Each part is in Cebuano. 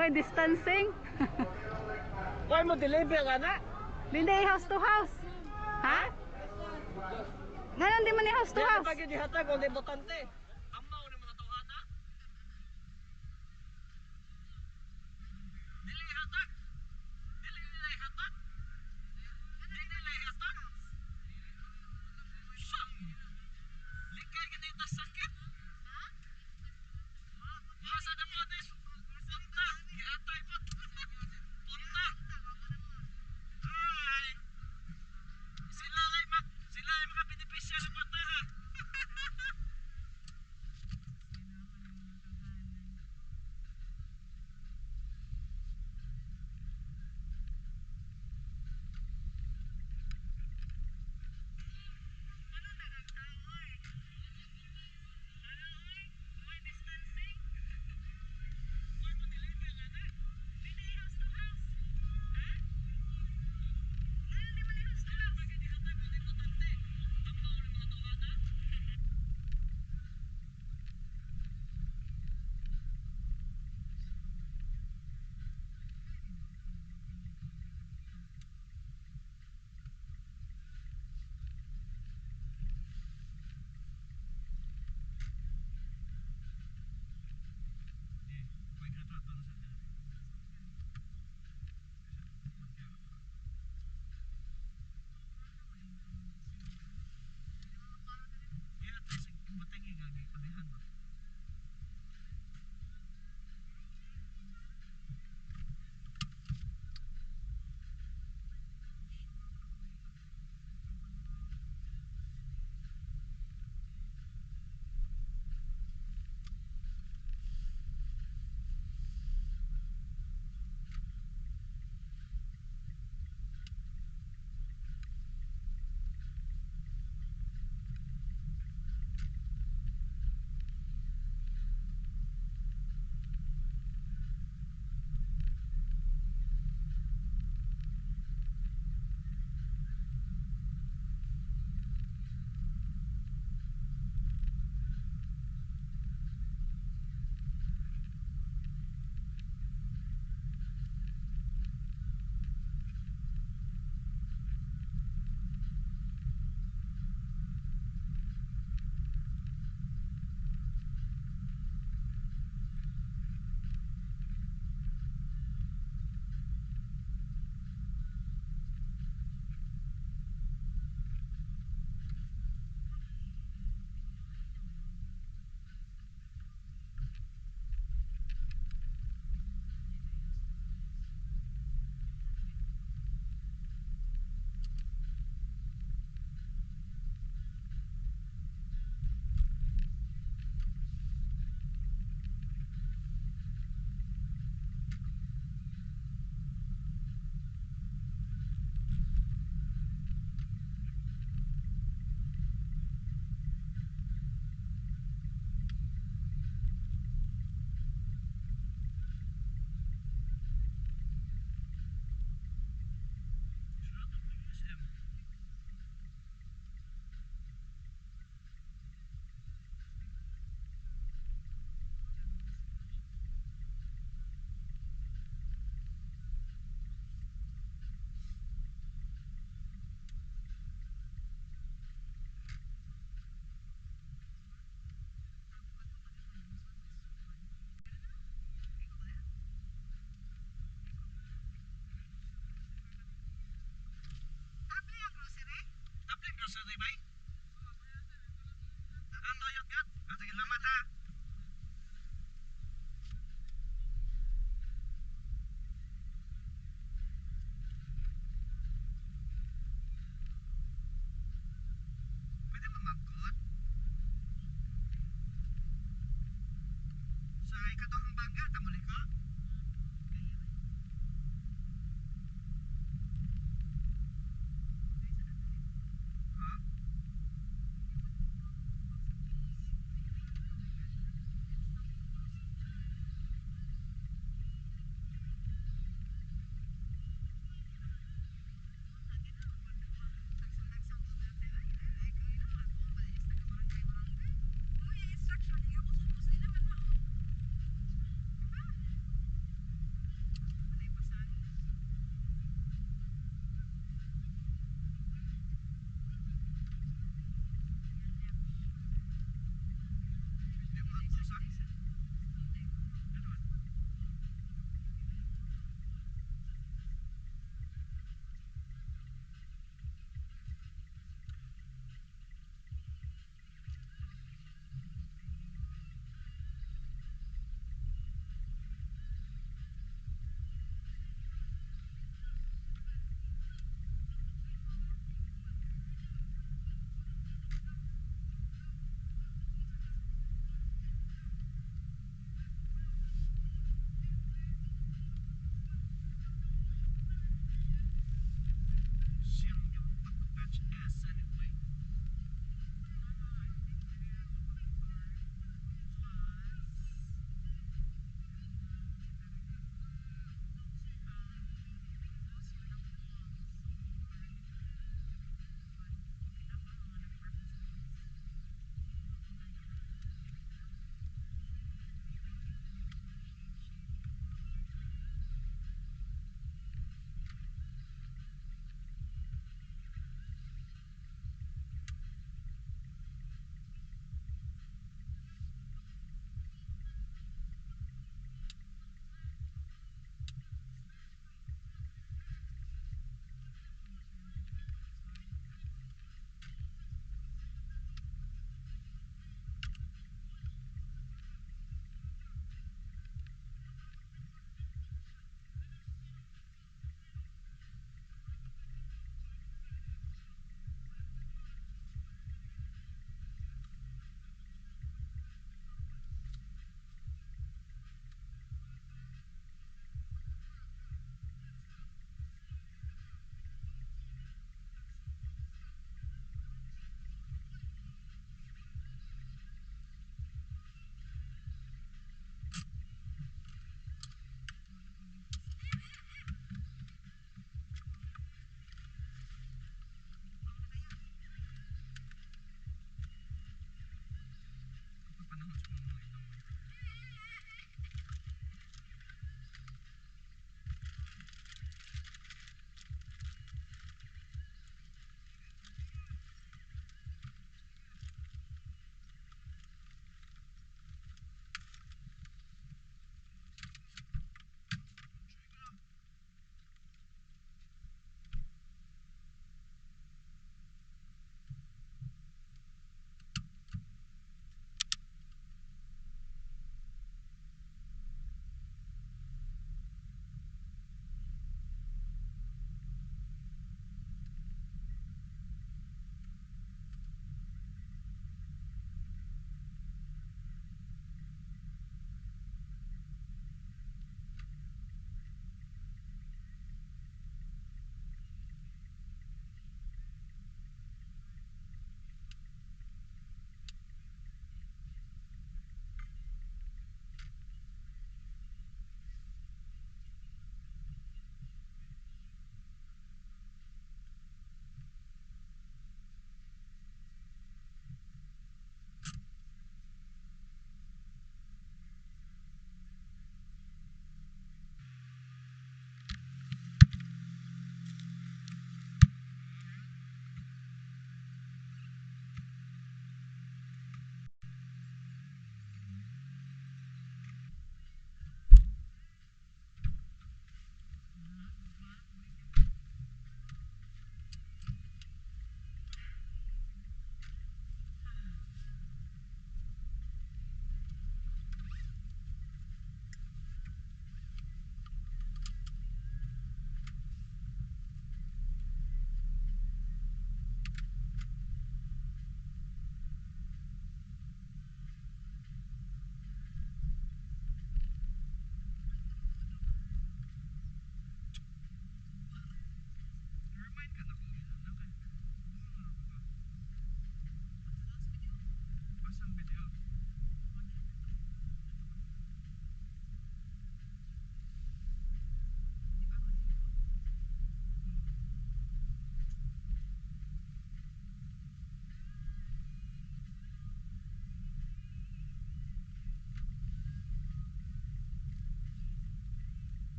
Why distancing? Why mo deliver ana? Hindi, house to house. Ha? Ngayon, di man ni house to Di house. pa gyud gihatag og botante. Amaw ni mga tawhana. Dili hatag. Dili nila hatag. Dili nila hatag. Sang. Likay ka dito sakit. Masa na mo des. Punta, giatay pa. Punta. Ay. Sila ay makabenepisyo sa bata ha. Tapling grocery bay? Ang toyot gat. Ah, sige, salamat ha. Pwede ba magkot? Sa ikatuhang bangga, tamuli ko? Ha?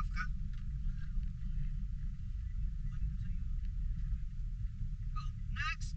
Handcuff ka? Go. Next!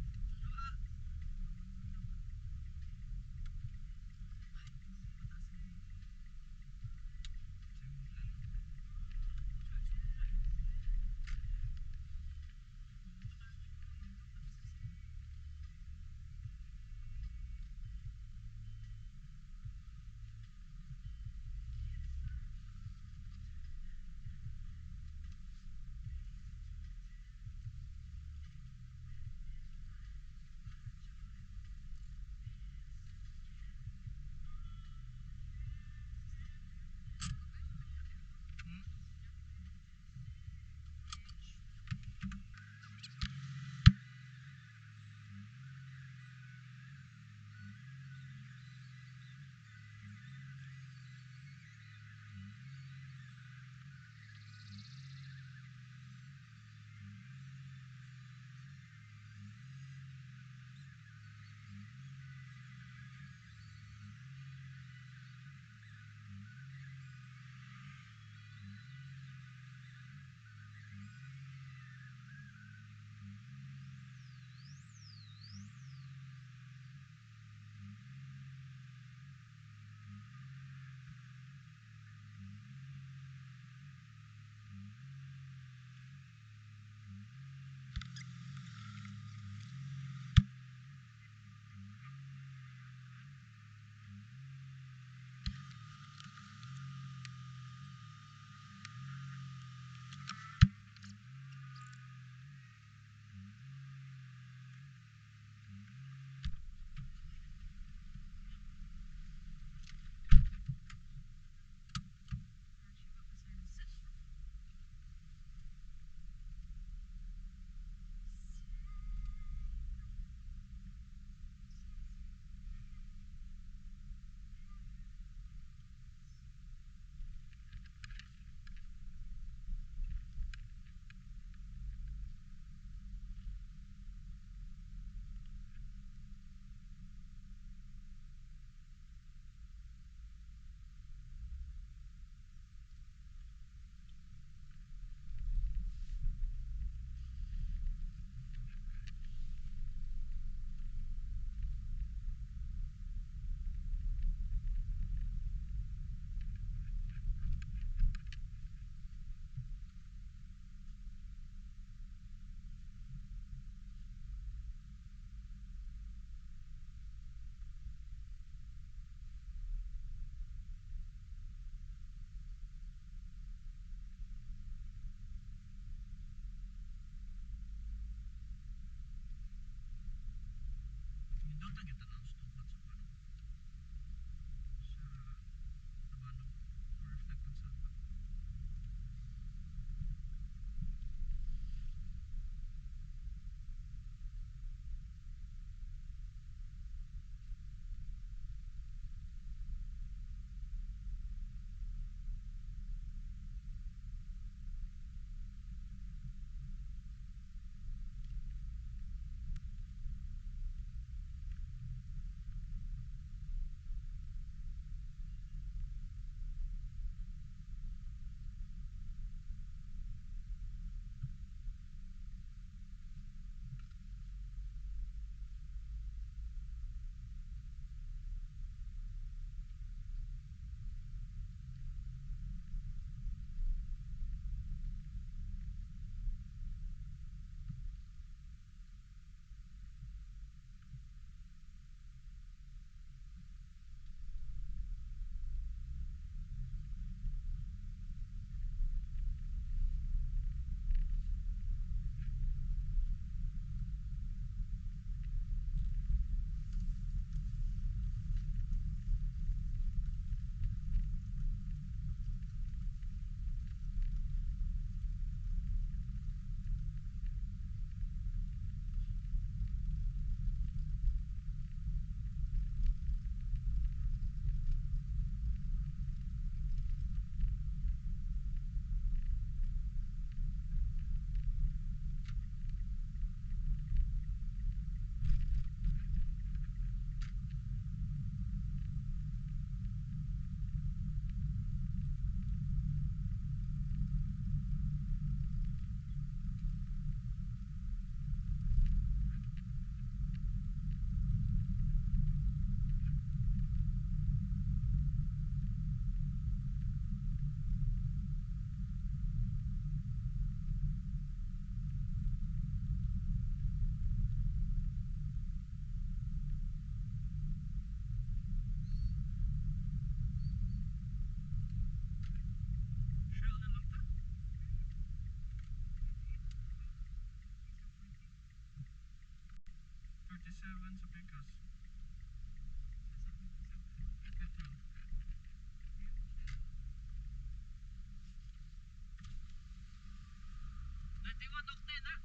91 octane ha.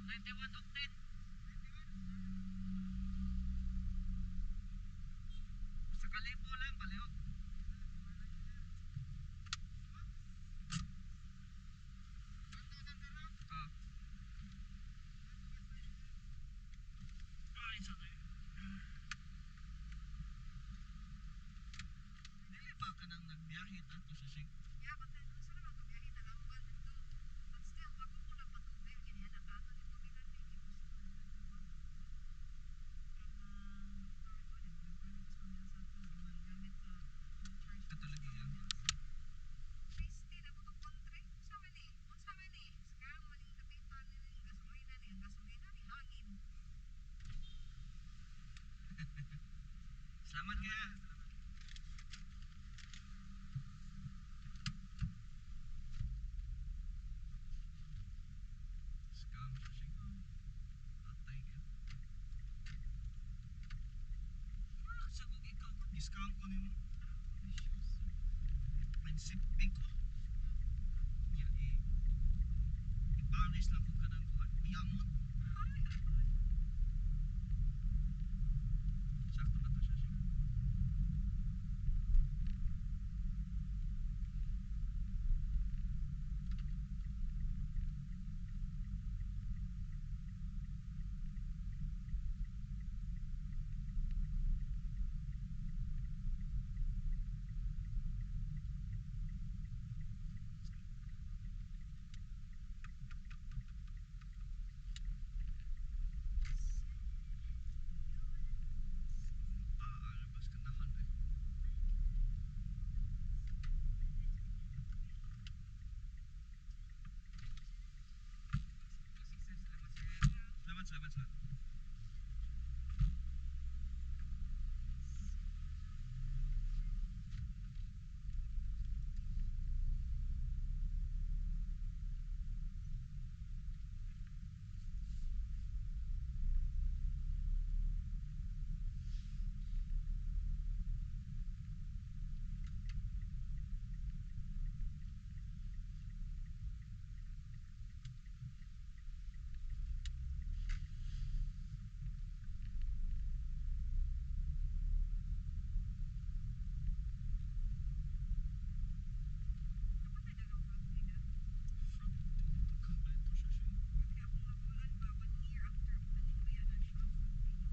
91 octane. Sa kalibo lang palihog. Ah. Ay, sakay. Dili ba ka nang nagbiyahe tato sa sig? Yeah, but then, unsa naman kabiyahe na lamban dito. But still, bago ko nagpatubig, kini anak ato dito gilan may gibusto. Kato lagi yan. Christine, ako to kontre. Unsa man ni? Unsa man ni? Scam man ning kapitan ni ning gasolina ni, ang gasolina ni hangin. Salamat kaya. Scam siya siya. Patay ka. Ah, sa kung ikaw, discount ko nimo. Pansiping ko. Ya, eh. Iparis lang ko kanang kuan. Iyamot. Sakto ba to siya siya? Ah, labas ka nahan eh. Salamat, salamat, salamat. Napatay na ng front nila. Front, kompleto siya siya. Kaya akong nabulan ba, one year after opening ba yan na siya, front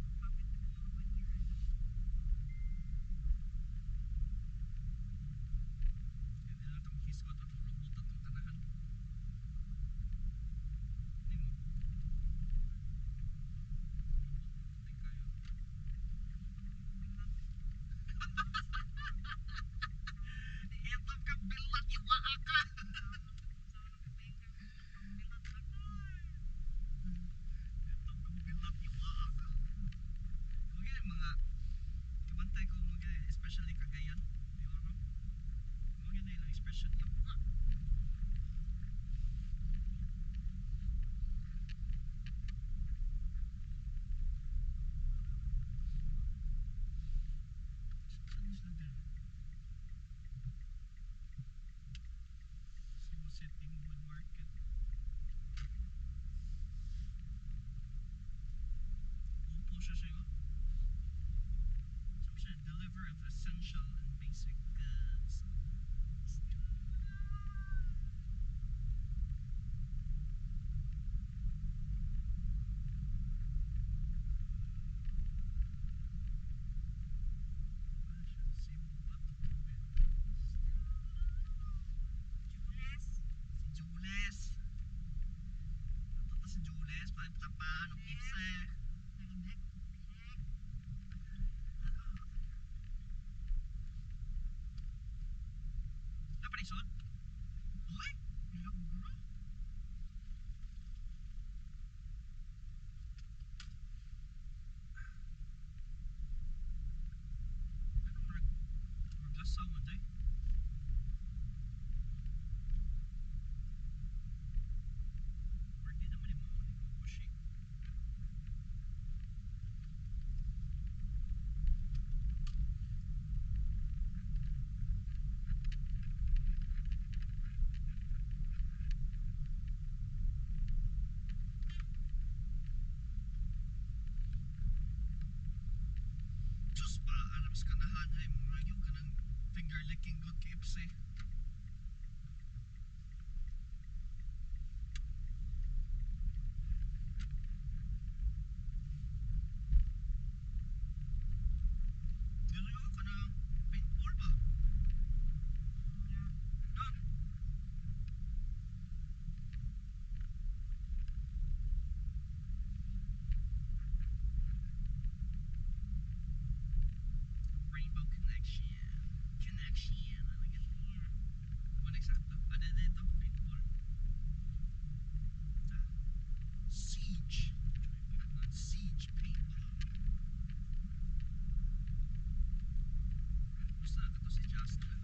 yung kapit na mga one year ano. Hindi lang itong hisgot at robot atong tanahan. Nimo. Robot di kayo. Bilat. Itong ka bilat iwaa ka. Sa nagpingin ka, bilat ako. Itong ka bilat iwaa ka. Mga mga kabantay ko mga especially Cagayan de Oro. Mga na ilang expression yawa. Saan sila dito? Cebu City Wood Market. Upo siya siya. Some siya deliver of essential and basic goods. Ano siya? Cebu Bato. Jules. Si Jules. Ato ta si Jules. Pagtapan o kipse. Nag-back. Back. Napanisod? Uy! Ilog bro. Ano murag lasaw man day? Murag di naman yung mga negotiate. Ganahan ay murag yung kanang finger licking good KFC. Dili ko kanang paintball ba? No. Rainbow Connection. Connection. I like it. One eksakto. Ano na ito? Paintball. Ah. Siege. Siege paintball. Basta na ito si Justin.